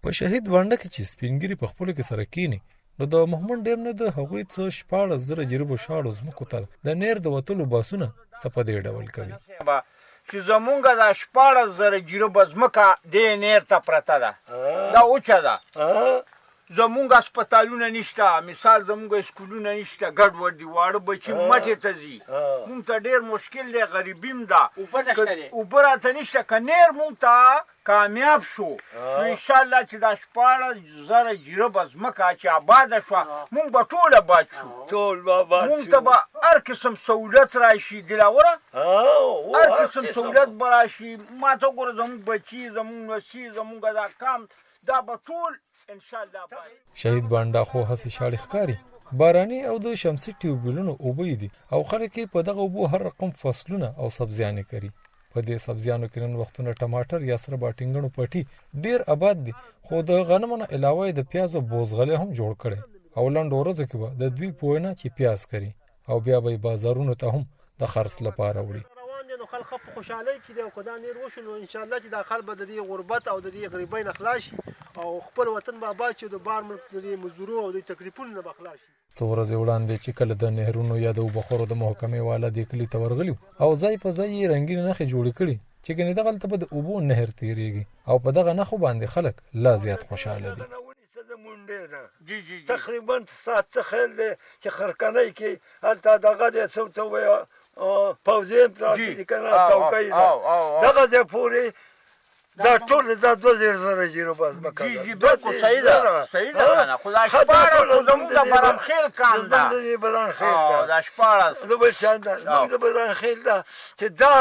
په شهید بانډه کې چې سپین ږیري په خپلو کې سره کیني نو د مهمند ډیم نه د هغوی څه 16,000 جریبو شاړو ځمکو ته د نیر د وتلو باسونه څه په دې ډول کوي. چې زمونږ دا 16,000 جریبه ځمکه دې نیر ته پرته ده، دا وچه ده، زمونږ هسپتالونه نشته، مثال زمونږ اسکولونه نشته، ګډوډ دي، واړه بچي مټې ته ځي، مونږ ته ډېر مشکل دی، غریبي هم ده، اوبه راته نشته. که نیر مونږ ته کامیاب شو نو ان شاء الله چې دا 16,000 جریبه ځمکه چې آباده شوه، مونږ به ټول آباد شو، ټول به آباد مونږ ته به هر قسم سهولت راشي. دلاوره، هر قسم سهولت به راشي. ما ته وګوره، زمونږ بچي، زمونږ نوسي، زمونږ دا کام، دا به ټول ان شاء الله. شهید بانډا خو هسې شاړې ښکاري، باراني او د شمسي ټیوبولونو اوبه دي او خلک یې په دغه اوبو هر رقم فصلونه او سبزیانې کري. په دې سبزیانو کې نن وختونه ټماټر یا سره باټینګڼو پټي ډیر آباد دي، خو د غنمو نه علاوه یې د پیازو بوزغلې هم جوړ کړي او لنډو ورځو کې به د دوی په وینا چې پیاز کري او بیا به یې بازارونو ته هم د خرڅ لپاره وړي. روان دي نو خلک په خوشحالۍ کې دي، او که دا نیر وشو نو انشاءالله چې دا خلک به د دې غربت او د دې غریبۍ نه خلاص شي او خپل وطن به آباد شي، د بار ملک د دې مزدورو او د تکلیفونو نه به خلاص شي. څو ورځې وړاندې چې کله د نهرونو یا د اوبخورو د محکمې والا دې کلي ته ورغلي او ځای په ځای یې رنګینې نښې جوړې کړي چې ګنې دغلته به د اوبو نهر تېرېږي او په دغه نښو باندې خلک لا زیات خوشحاله دي. تقریبا ساعت څه خیال دی چې خرکنۍ کې هلته دغه دی، څه ورته وایي، پوځي هم پراته دي که نه، څوکۍ ده، دغه ځای پورې دا ټول دا 2000 جریبه ځمکه ده. جی بالکل صحیح ده، صحیح ده کنه. خو دا 16 خو زموږ د برمخېل کان ده، زموږ د دې برمخېل ده، دا 16 د بل شان ده، زموږ د برمخېل ده. چې دا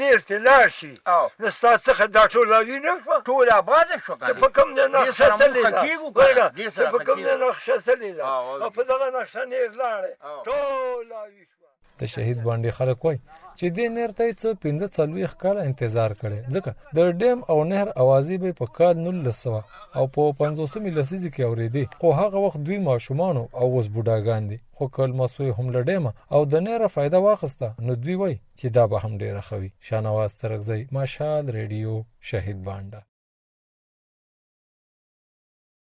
نیر ته لاړ شي نو ستا څخه دا ټول راوي نه شوه، ټول آباد شو کنه. چې په کوم ځای نقشه تللې ده، ورګه چې په کوم ځای نقشه تللې ده او په دغه نقشه نیر لاړی، ټول راوي شوه. د شهید باندې خلک وایي چې دې نهر ته یې څه 45 کاله انتظار کړی، ځکه د ډیم او نهر اوازې به په کال 1950مې لسیزې کې اورېدې، خو هغه وخت دوی ماشومانو او اوس بوډاګان دي. خو که لمسوی هم له ډیمه او د نهره فایده واخیسته نو دوی وایي چې دا به هم ډېره ښه وي. شانواز ترکزی، مشال ریډیو، شهید بانډه.